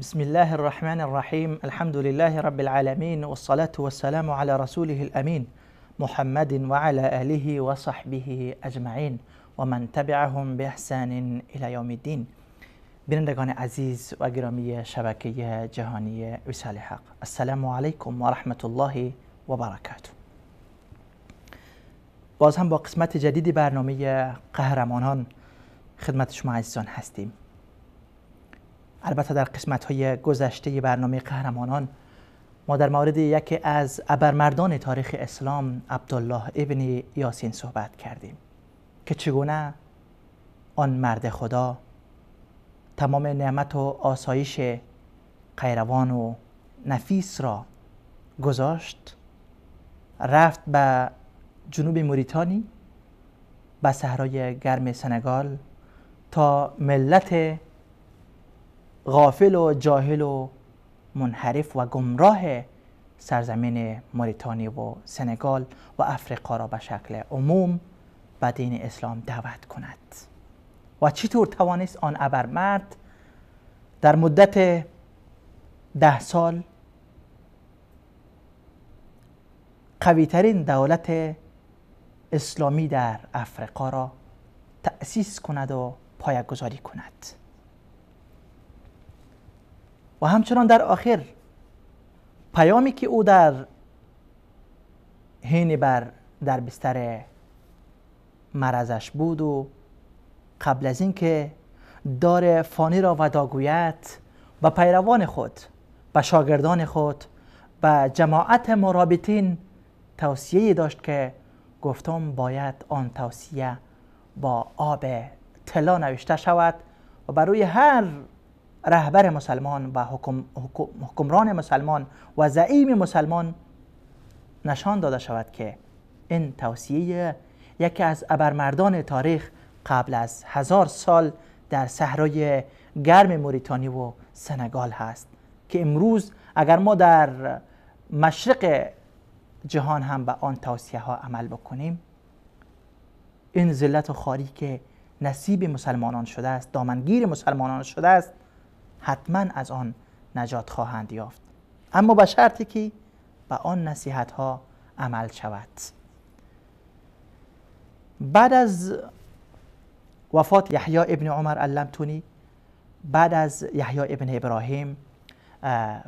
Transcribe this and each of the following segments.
بسم الله الرحمن الرحيم. الحمد لله رب العالمين، والصلاة والسلام على رسوله الأمين محمد وعلى آله وصحبه أجمعين ومن تبعهم بإحسان إلى يوم الدين. بینندگان عزیز و گرامی شبکه جهانی وصال حق، السلام علیکم و رحمت الله و برکاته. باز هم با قسمت جدید برنامه قهرمانان خدمت شما عزیزان هستیم. البته در قسمت های گذشته برنامه قهرمانان ما در مورد یکی از ابرمردان تاریخ اسلام، عبدالله ابن یاسین، صحبت کردیم که چگونه آن مرد خدا تمام نعمت و آسایش قیروان و نفیس را گذاشت، رفت به جنوب موریتانی، به صحرای گرم سنگال، تا ملت غافل و جاهل و منحرف و گمراه سرزمین موریتانی و سنگال و افریقا را به شکل عموم به دین اسلام دعوت کند. و چطور توانست آن ابرمرد در مدت 10 سال قویترین دولت اسلامی در افریقا را تأسیس کند و پایه‌گذاری کند. و همچنان در آخر پیامی که او در حین در بستر مرضش بود و قبل از اینکه دار فانی را وداع گوید، به پیروان خود، به شاگردان خود، به جماعت مرابطین توصیه داشت که گفتم باید آن توصیه با آب طلا نوشته شود و برای هر رهبر مسلمان و حکمران مسلمان و زعیم مسلمان نشان داده شود که این توصیه یکی از ابرمردان تاریخ قبل از 1000 سال در صحرای گرم موریتانی و سنگال هست که امروز اگر ما در مشرق جهان هم به آن توصیه ها عمل بکنیم، این ذلت و خواری که نصیب مسلمانان شده است، دامنگیر مسلمانان شده است، حتما از آن نجات خواهند یافت، اما به شرطی که به آن نصیحت ها عمل شود. بعد از وفات یحیی ابن عمر اللمتونی، بعد از یحیی ابن ابراهیم،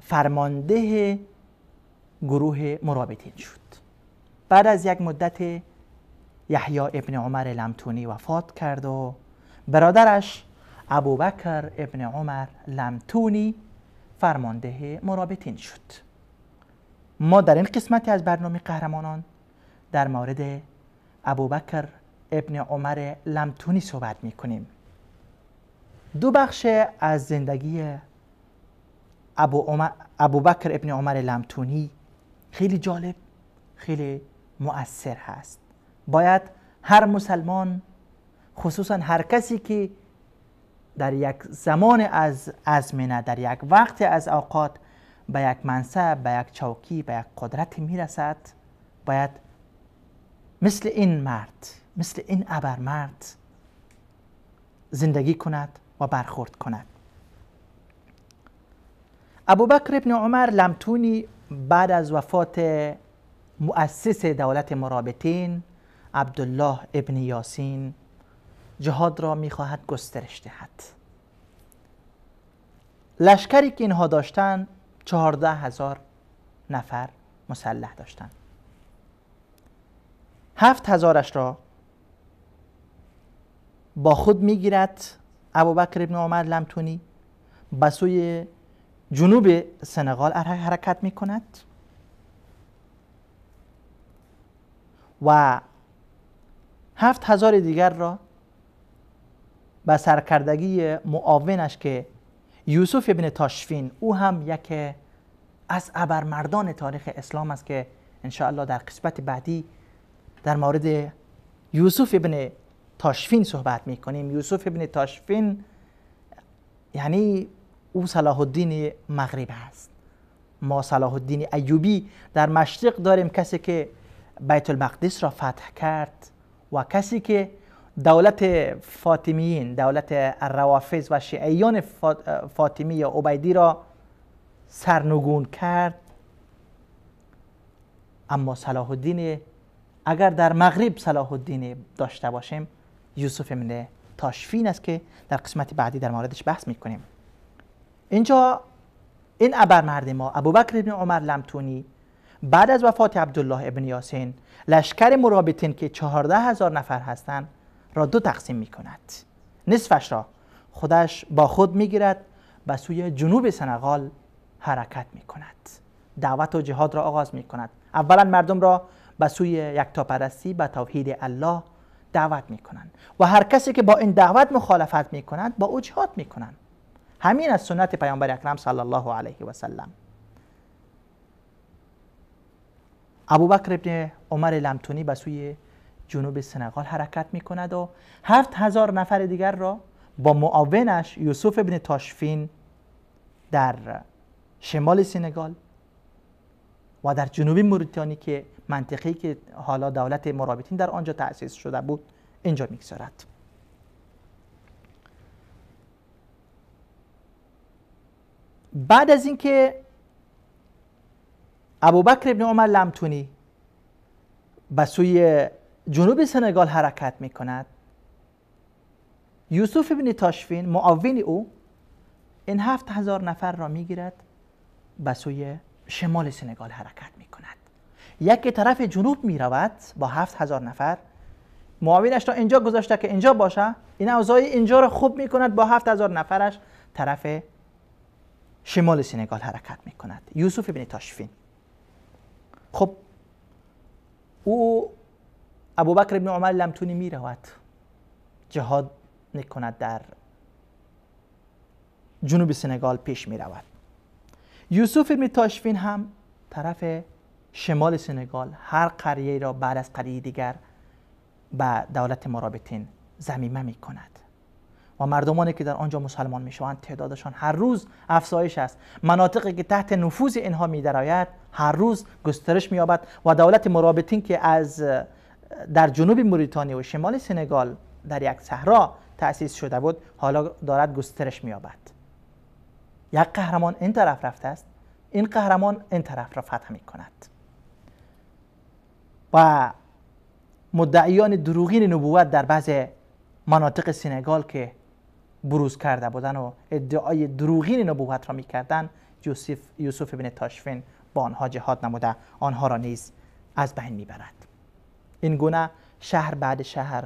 فرمانده گروه مرابطین شد. بعد از یک مدت یحیی ابن عمر لمتونی وفات کرد و برادرش ابوبکر ابن عمر لمتونی فرمانده مرابطین شد. ما در این قسمتی از برنامه قهرمانان در مورد ابوبکر ابن عمر لمتونی صحبت میکنیم. دو بخش از زندگی ابوبکر ابن عمر لمتونی خیلی جالب، خیلی مؤثر هست. باید هر مسلمان، خصوصا هر کسی که در یک زمان از ازمنه، در یک وقت از اوقات به یک منصب، به یک چوکی، به یک قدرت میرسد، باید مثل این مرد، مثل این ابرمرد زندگی کند و برخورد کند. ابوبکر ابن عمر لمتونی بعد از وفات مؤسس دولت مرابطین عبدالله ابن یاسین جهاد را میخواهد گسترش دهد. لشکری که اینها داشتند 14,000 نفر مسلح داشتند. 7,000 را با خود میگیرد ابوبکر ابن عمر لمتونی، به سوی جنوب سنغال حرکت میکند و 7,000 دیگر را به سرکردگی معاونش که یوسف ابن تاشفین، او هم یکی از ابرمردان تاریخ اسلام است که انشاءالله در قسمت بعدی در مورد یوسف ابن تاشفین صحبت میکنیم. یوسف ابن تاشفین یعنی او صلاح الدین مغرب است. ما صلاح الدین ایوبی در مشرق داریم، کسی که بیت المقدس را فتح کرد و کسی که دولت فاطمیین، دولت روافض و شیعیان فاطمی یا عبیدی را سرنگون کرد. اما صلاح الدین، اگر در مغرب صلاح الدین داشته باشیم، یوسف ابن تاشفین است که در قسمت بعدی در موردش بحث میکنیم. اینجا این ابرمرد ما ابوبکر ابن عمر لمتونی بعد از وفات عبدالله ابن یاسین لشکر مرابطین که 14,000 نفر هستند را دو تقسیم میکند. نصفش را خودش با خود میگیرد، به سوی جنوب سنغال حرکت میکند، دعوت و جهاد را آغاز میکند. اولا مردم را به سوی یکتاپرستی، به توحید الله دعوت میکنند و هر کسی که با این دعوت مخالفت میکند با او جهاد میکنند. همین از سنت پیامبر اکرم صلی الله علیه و سلم. ابوبکر ابن عمر لمتونی به سوی جنوب سنغال حرکت میکند و 7,000 نفر دیگر را با معاونش یوسف ابن تاشفین در شمال سنغال و در جنوب موریتانی که منطقه‌ای که حالا دولت مرابطین در آنجا تأسیس شده بود اینجا میگذارد. بعد از اینکه ابوبکر ابن عمر لمتونی به سوی جنوب سنغال حرکت میکند، یوسف ابن تاشفین معاون او این 7,000 نفر را میگیرد، به سوی شمال سنغال حرکت میکند. یک طرف جنوب میرود با 7,000 نفر، معاونش را اینجا گذاشته که اینجا باشه، این اوضاع اینجا را خوب میکند، با 7,000 نفرش طرف شمال سنغال حرکت میکند یوسف ابن تاشفین. خب او ابوبکر ابن عمر لمتونی میرود، جهاد میکند، در جنوب سنغال پیش میرود. یوسف ابن تاشفین هم طرف شمال سنغال هر قریه را بعد از قریه دیگر به دولت مرابطین ضمیمه میکند و مردمانی که در آنجا مسلمان میشوند تعدادشان هر روز افزایش است. مناطقی که تحت نفوذ اینها میدرآید هر روز گسترش مییابد و دولت مرابطین که از در جنوب موریتانی و شمال سنغال در یک صحرا تأسیس شده بود حالا دارد گسترش مییابد. یک قهرمان این طرف رفته است، این قهرمان این طرف را فتح میکند و مدعیان دروغین نبوت در بعض مناطق سنغال که بروز کرده بودن و ادعای دروغین نبوت را میکردن، یوسف ابن تاشفین با آنها جهاد نموده آنها را نیز از بین میبرد. این گونه شهر بعد شهر،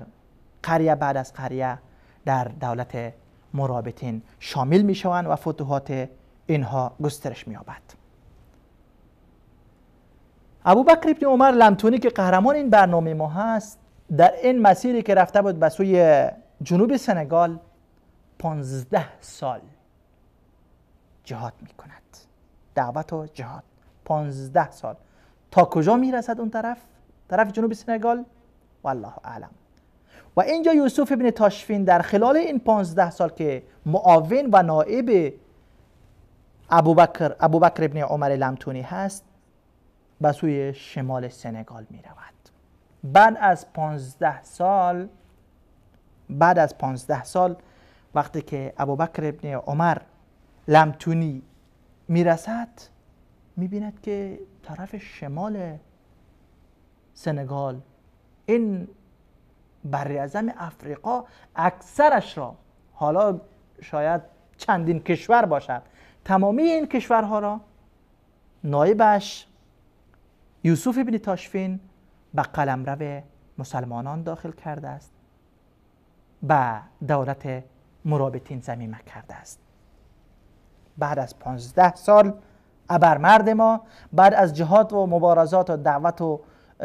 قریه بعد از قریه در دولت مرابطین شامل میشوند و فتوحات اینها گسترش مییابد. ابوبکر ابن عمر لمتونی که قهرمان این برنامه ما هست، در این مسیری که رفته بود به سوی جنوب سنغال 15 سال جهاد میکند، دعوت و جهاد 15 سال. تا کجا میرسد اون طرف، طرف جنوب سنغال؟ والله اعلم. و اینجا یوسف ابن تاشفین در خلال این 15 سال که معاون و نائب ابوبکر ابن عمر لمتونی هست به سوی شمال سنغال می رود. بعد از 15 سال وقتی که ابوبکر ابن عمر لمتونی میرسد، میبیند که طرف شمال سنغال این براعظم افریقا اکثرش را، حالا شاید چندین کشور باشد، تمامی این کشورها را نایبش یوسف ابن تاشفین به قلمرو مسلمانان داخل کرده است، به دولت مرابطین ضمیمه کرده است. بعد از 15 سال ابرمرد ما، بعد از جهاد و مبارزات و دعوت و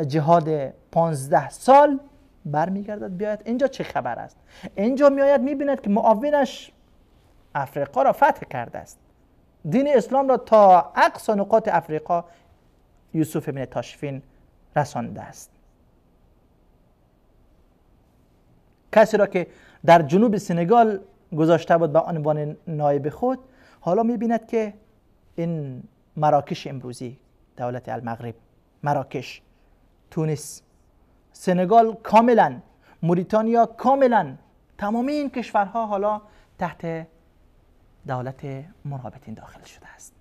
جهاد 15 سال برمیگردد بیاید اینجا چه خبر است. اینجا میآید میبیند که معاونش افریقا را فتح کرده است، دین اسلام را تا اقصا نقاط افریقا یوسف ابن تاشفین رسانده است. کسی را که در جنوب سنغال گذاشته بود به عنوان نایب خود، حالا میبیند که این مراکش امروزی، دولت المغرب، مراکش، تونس، سنغال کاملا، موریتانیا، کاملا تمامی این کشورها حالا تحت دولت مرابطین داخل شده است.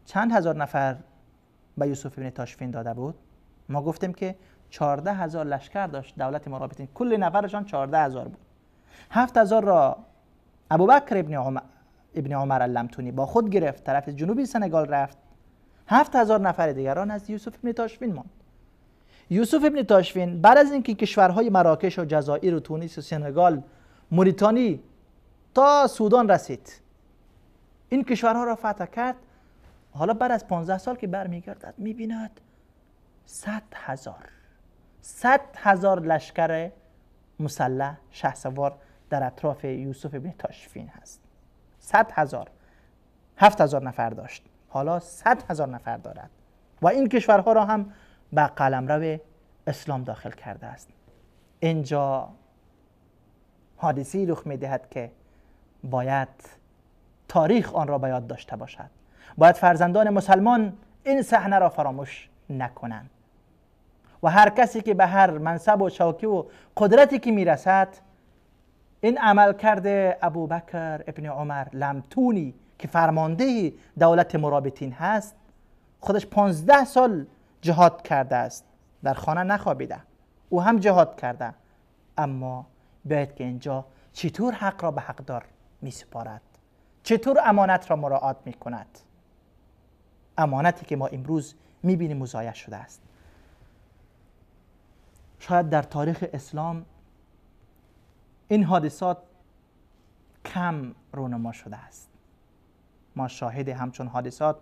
چند هزار نفر به یوسف ابن تاشفین داده بود؟ ما گفتیم که 14,000 لشکر داشت دولت مرابطین، کل نفرشان 14,000 بود. 7,000 را ابوبکر ابن عمر اللمتونی با خود گرفت، طرف جنوبی سنگال رفت. 7,000 نفر دیگر را نزد یوسف ابن تاشفین ماند. یوسف ابن تاشفین بعد از اینکه کشورهای مراکش و جزایر و تونس و سنگال، موریتانی تا سودان رسید، این کشورها را فتح کرد. حالا بعد از 15 سال که برمیگردد میبیند 100,000 لشکر مسلح شهسوار در اطراف یوسف ابن تاشفین هست. 100,000، 7,000 نفر داشت، حالا 100,000 نفر دارد و این کشورها را هم به قلمرو اسلام داخل کرده است. اینجا حادثه‌ای رخ می‌دهد که باید تاریخ آن را به یاد داشته باشد. باید فرزندان مسلمان این صحنه را فراموش نکنند و هر کسی که به هر منصب و چوکی و قدرتی که میرسد، این عمل کرده ابوبکر ابن عمر لمتونی که فرمانده دولت مرابطین هست، خودش 15 سال جهاد کرده است، در خانه نخوابیده، او هم جهاد کرده، اما باید که اینجا چطور حق را به حقدار می سپارد، چطور امانت را مراعات می کند. امانتی که ما امروز می بینیم مضایع شده است. شاید در تاریخ اسلام این حادثات کم رونما شده است. ما شاهد همچون حادثات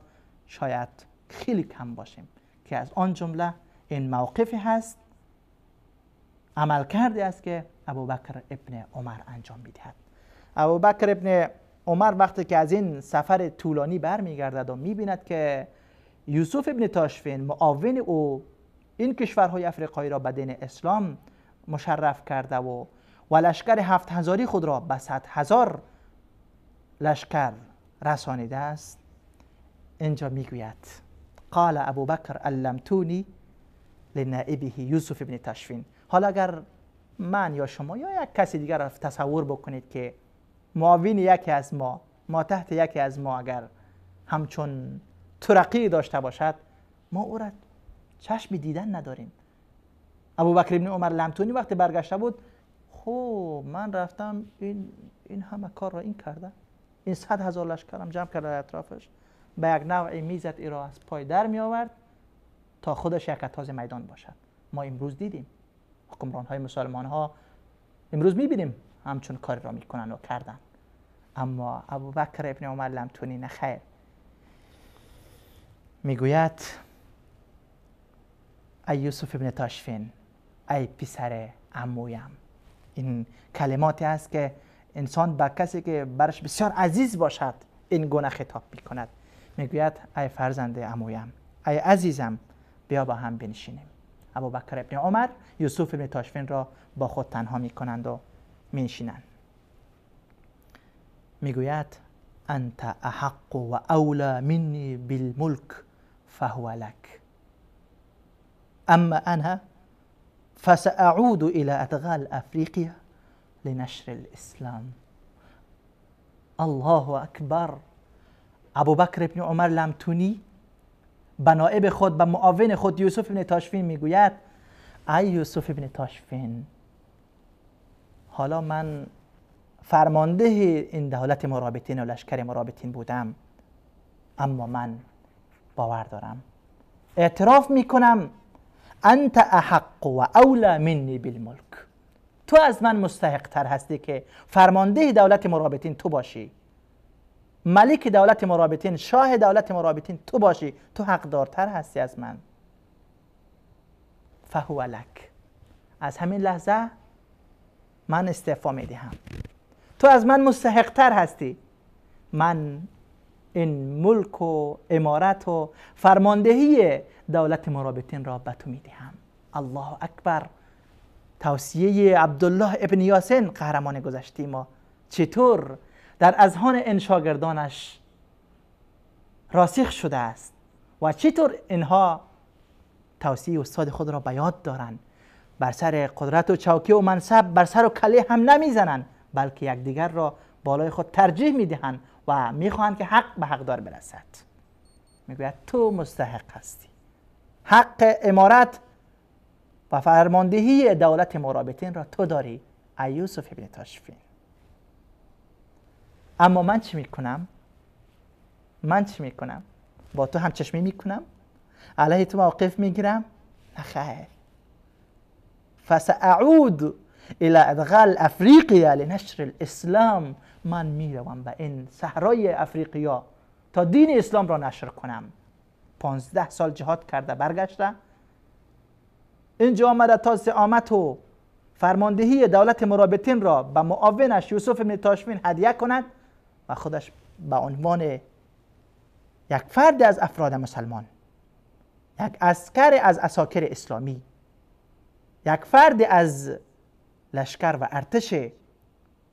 شاید خیلی کم باشیم که از آن جمله این موقفی هست، عمل کرده است که ابوبکر ابن عمر انجام میدهد. ابوبکر ابن عمر وقتی که از این سفر طولانی برمیگردد و میبیند که یوسف ابن تاشفین معاون او این کشورهای افریقایی را به دین اسلام مشرف کرده و لشکر 7,000 خود را به 100,000 لشکر رسانیده است، اینجا میگوید قال ابوبکر اللمتونی لنائبه یوسف ابن تاشفین. حالا اگر من یا شما یا یک کسی دیگر را تصور بکنید که معاون یکی از ما، ما تحت یکی از ما اگر همچون ترقی داشته باشد، ما او را چشم دیدن نداریم. ابوبکر ابن عمر لمتونی وقتی برگشته بود، خب من رفتم این همه کار را این کرده، این 100,000 لشکرم جمع کرده در اطرافش، به یک نوعی میزد ای را از پای در می آورد تا خودش یک تاز میدان باشد. ما امروز دیدیم حکمران های مسلمان ها امروز میبینیم همچون کاری را میکنن و کردن، اما ابوبکر ابن عمر لمتونی نخیر. میگوید ای یوسف ابن تاشفین، ای پسر عمویم. این کلماتی است که انسان به کسی که برش بسیار عزیز باشد این گونه خطاب میکند. میگوید ای فرزند عمویم، ای عزیزم، بیا با هم بنشینیم. ابوبکر ابن عمر یوسف ابن تاشفین را با خود تنها میکنند و مینشینند. میگوید انت احق و اولا منی بالملک فهو لک، اما انا فسأعود الى ادغال افریقیا لنشر الاسلام. الله اکبر. ابوبکر ابن عمر لمتونی به نائب خود، به معاون خود یوسف ابن تاشفین میگوید ای یوسف ابن تاشفین، حالا من فرمانده این دولت مرابطین و لشکر مرابطین بودم، اما من باور دارم، اعتراف میکنم انت احق و اولا منی بالملک، تو از من مستحق تر هستی که فرمانده دولت مرابطین تو باشی، ملک دولت مرابطین، شاه دولت مرابطین تو باشی، تو حقدارتر هستی از من. فهو لک، از همین لحظه من استعفا میدهم، تو از من مستحقتر هستی، من این ملک و امارت و فرماندهی دولت مرابطین را به تو میدهم. الله اکبر. توصیه عبدالله ابن یاسین قهرمان گذشته ما چطور در اذهان این شاگردانش راسخ شده است و چطور اینها توصیه استاد خود را به یاد دارند. بر سر قدرت و چوکی و منصب بر سر و کله هم نمیزنند، بلکه یکدیگر را بالای خود ترجیح میدهند و میخواهند که حق به حقدار برسد. میگوید تو مستحق هستی، حق امارت و فرماندهی دولت مرابطین را تو داری ای یوسف ابن تاشفین. اما من چی میکنم؟ من چی میکنم؟ با تو هم چشمی میکنم؟ علیه تو موقف میگیرم؟ نه خیر. فسأعود الى ادغال افریقیا لنشر الاسلام. من میروم به این صحرای افریقیا تا دین اسلام را نشر کنم. 15 سال جهاد کرده برگشته، اینجا آمده تا زعامت و فرماندهی دولت مرابطین را به معاونش یوسف بن تاشفین هدیه کند و خودش به عنوان یک فرد از افراد مسلمان، یک عسکر از عساکر اسلامی، یک فرد از لشکر و ارتش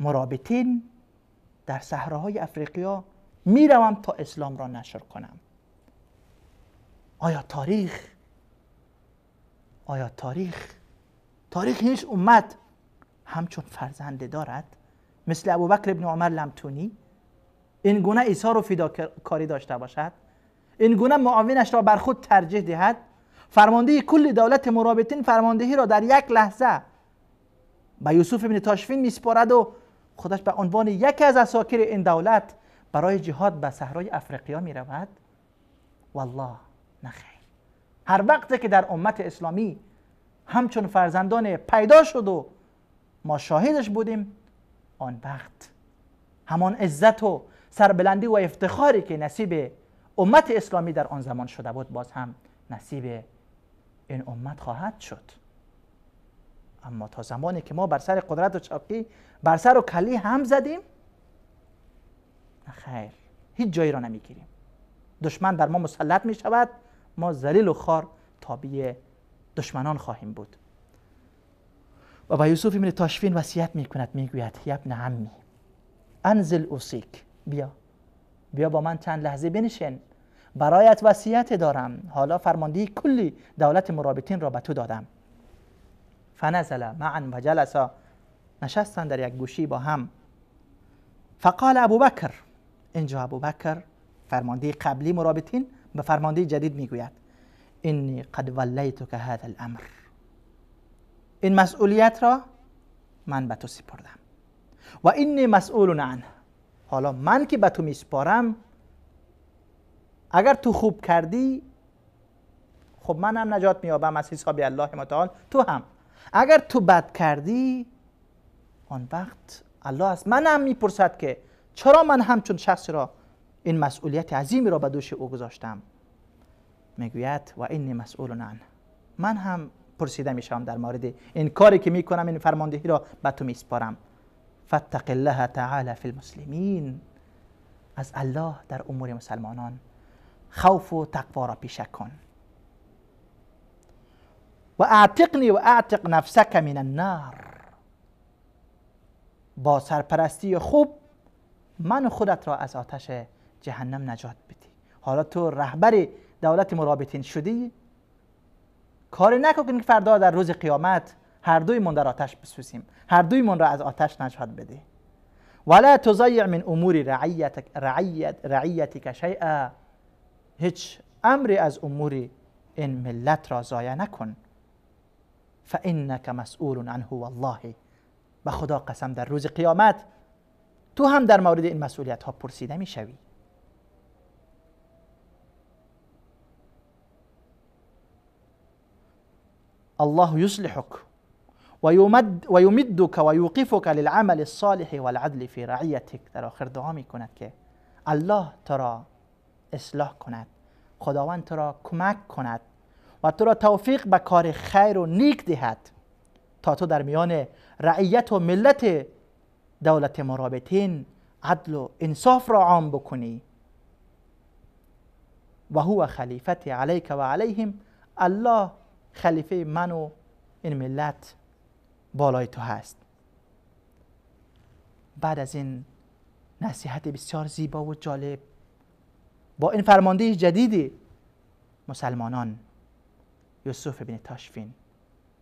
مرابطین در صحراهای افریقیا میروم تا اسلام را نشر کنم. آیا تاریخ هیچ امت همچون فرزنده دارد مثل ابوبکر ابن عمر لمتونی این گونه ایثار و فداکاری داشته باشد، این گونه معاونش را بر خود ترجیح دهد، فرمانده کل دولت مرابطین فرماندهی را در یک لحظه به یوسف ابن تاشفین میسپارد و خودش به عنوان یکی از عساکر این دولت برای جهاد به صحرای افریقیا میرود؟ والله نخیر. هر وقتی که در امت اسلامی همچون فرزندان پیدا شد و ما شاهدش بودیم، آن وقت همان عزت و سربلندی و افتخاری که نصیب امت اسلامی در آن زمان شده بود باز هم نصیب این امت خواهد شد. اما تا زمانی که ما بر سر قدرت و چاقی بر سر و کلی هم زدیم، خیر، هیچ جایی را نمیگیریم. دشمن بر ما مسلط می شود، ما ذلیل و خوار تابع دشمنان خواهیم بود. و با یوسف ابن تاشفین وصیت می کند، می گوید یا ابن عمی انزل اوصیک، بیا با من چند لحظه بنشین، برایت وصیت دارم، حالا فرماندهی کلی دولت مرابطین را به تو دادم. فنزل معا و جلسا، نشستن در یک گوشی با هم. فقال ابوبکر، اینجا ابوبکر فرمانده قبلی مرابطین به فرمانده جدید میگوید انی قد ولیتک هذا الامر، این مسئولیت را من به تو سپردم و انی مسئول عنه، حالا من که به تو میسپارم اگر تو خوب کردی خب من هم نجات میابم از حساب الله متعال، تو هم اگر تو بد کردی آن وقت الله از من هم میپرسد که چرا من همچون شخصی را این مسئولیت عظیمی را به دوش او گذاشتم. میگوید و اینی مسئول عنه، من هم پرسیده میشم در مورد این کاری که میکنم، این فرماندهی را به تو میسپارم. فاتق الله تعالی فی المسلمین، از الله در امور مسلمانان خوف و تقوا را پیشه کن. و اعتقنی و اعتق نفسک من النار، با سرپرستی خوب من خودت را از آتش جهنم نجات بدی. حالا تو رهبر دولت مرابطین شدی، کاری نکن که فردا در روز قیامت هر دویمون در آتش بسوزیم، هر دویمون را از آتش نجات بده. ولا تضیع من امور رعیتک شیئا، هیچ امری از امور این ملت را ضایع نکن. فانک مسئول عنه والله، به خدا قسم در روز قیامت تو هم در مورد این مسئولیت ها پرسیده میشوی. الله يصلحك ويمدك ويوقفك للعمل الصالح والعدل في رعيتك. در آخر دعا میکند که الله تو را اصلاح کند، خداوند تو را کمک کند و تو را توفیق به کار خیر و نیک دهد تا تو در میان رعیت و ملت دولت مرابطین عدل و انصاف را عام بکنی. و هو خلیفتی علیک و علیهم، الله خلیفه من و این ملت بالای تو هست. بعد از این نصیحت بسیار زیبا و جالب با این فرمانده جدید مسلمانان یوسف بن تاشفین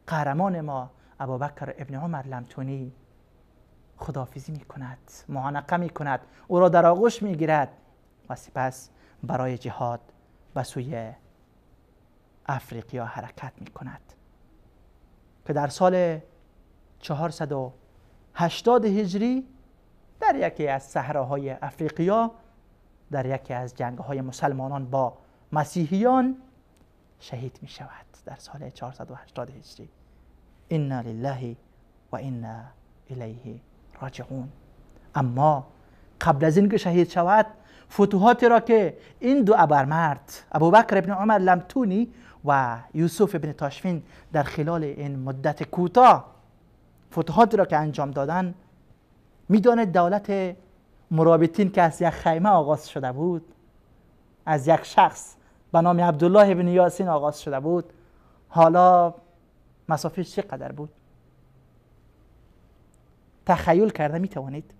قهرمان ما ابوبکر ابن عمر لمتونی خداحافظی میکند، معانقه میکند، او را در آغوش میگیرد و سپس برای جهاد به سوی افریقیا حرکت میکند که در سال 480 هجری در یکی از صحراهای افریقیا در یکی از جنگ‌های مسلمانان با مسیحیان شهید می شود در سال 480 هجری. انا لله و انا الیه راجعون. اما قبل از اینکه شهید شود، فتوحاتی را که این دو ابرمرد ابوبکر ابن عمر لمتونی و یوسف ابن تاشفین در خلال این مدت کوتاه فتوحاتی را که انجام دادن، میداند دولت مرابطین که از یک خیمه آغاز شده بود، از یک شخص به نام عبدالله ابن یاسین آغاز شده بود، حالا مسافه چقدر بود؟ تخیل کرده می توانید؟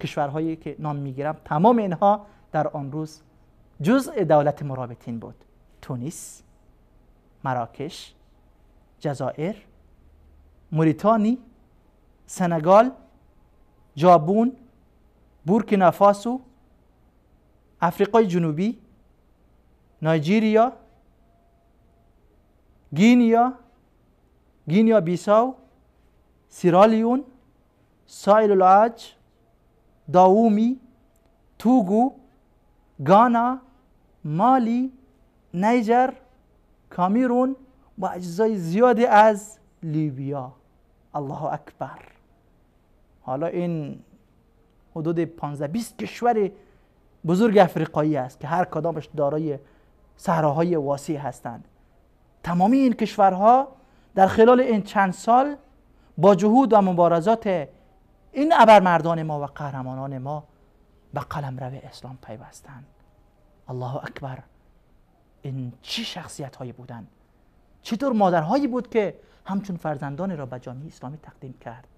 کشورهایی که نام میگیرم تمام اینها در آن روز جزء دولت مرابطین بود. تونس، مراکش، جزایر، موریتانی، سنگال، جابون، بورکینافاسو، افریقای جنوبی، نایجیریا، گینیا، گینیا بیساو، سیرالیون، ساحل العاج، داومی، توگو، گانا، مالی، نیجر، کامیرون و اجزای زیادی از لیبیا. الله اکبر. حالا این حدود 15-20 کشور بزرگ افریقایی است که هر کدامش دارای صحراهای واسع هستند. تمامی این کشورها در خلال این چند سال با جهود و مبارزات این ابرمردان ما و قهرمانان ما به قلمرو اسلام پیوستند. الله اکبر. این چه شخصیت هایی بودند، چطور مادرهایی بود که همچون فرزندان را به جامعه اسلامی تقدیم کرد،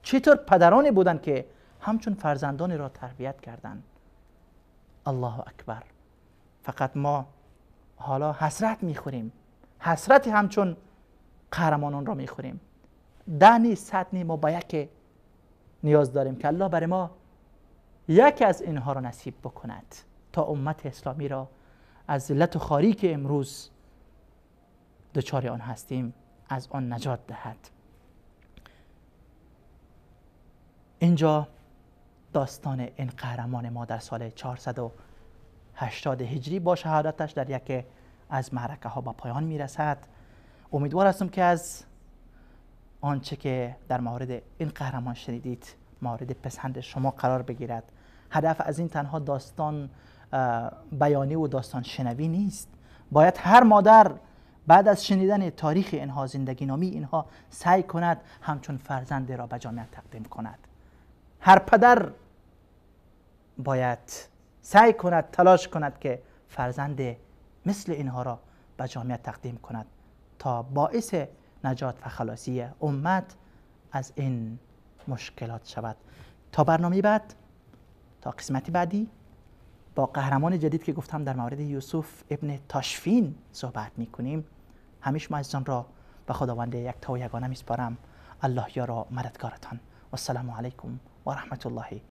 چطور پدرانی بودند که همچون فرزندان را تربیت کردند. الله اکبر. فقط ما حالا حسرت میخوریم، حسرت همچون قهرمانان را میخوریم. 10 نی 100 نی ما با یک نیاز داریم که الله برای ما یکی از اینها را نصیب بکند تا امت اسلامی را از ذلت و خواری که امروز دچار آن هستیم از آن نجات دهد. اینجا داستان این قهرمان ما در سال 480 هجری با شهادتش در یکی از معرکه ها با پایان میرسد. امیدوار هستم که از آنچه که در مورد این قهرمان شنیدید مورد پسند شما قرار بگیرد. هدف از این تنها داستان بیانی و داستان شنوی نیست. باید هر مادر بعد از شنیدن تاریخ اینها، زندگی نامی اینها، سعی کند همچون فرزند را به جامعه تقدیم کند. هر پدر باید سعی کند، تلاش کند که فرزند مثل اینها را به جامعه تقدیم کند تا باعث نجات و خلاصی امت از این مشکلات شود. تا برنامه بعد، تا قسمت بعدی با قهرمان جدید که گفتم در مورد یوسف ابن تاشفین صحبت میکنیم. همیشه ما عزیزان را به خداوند یک تا و یگانه میسپارم. الله یارا مددگارتان. والسلام علیکم و رحمت الله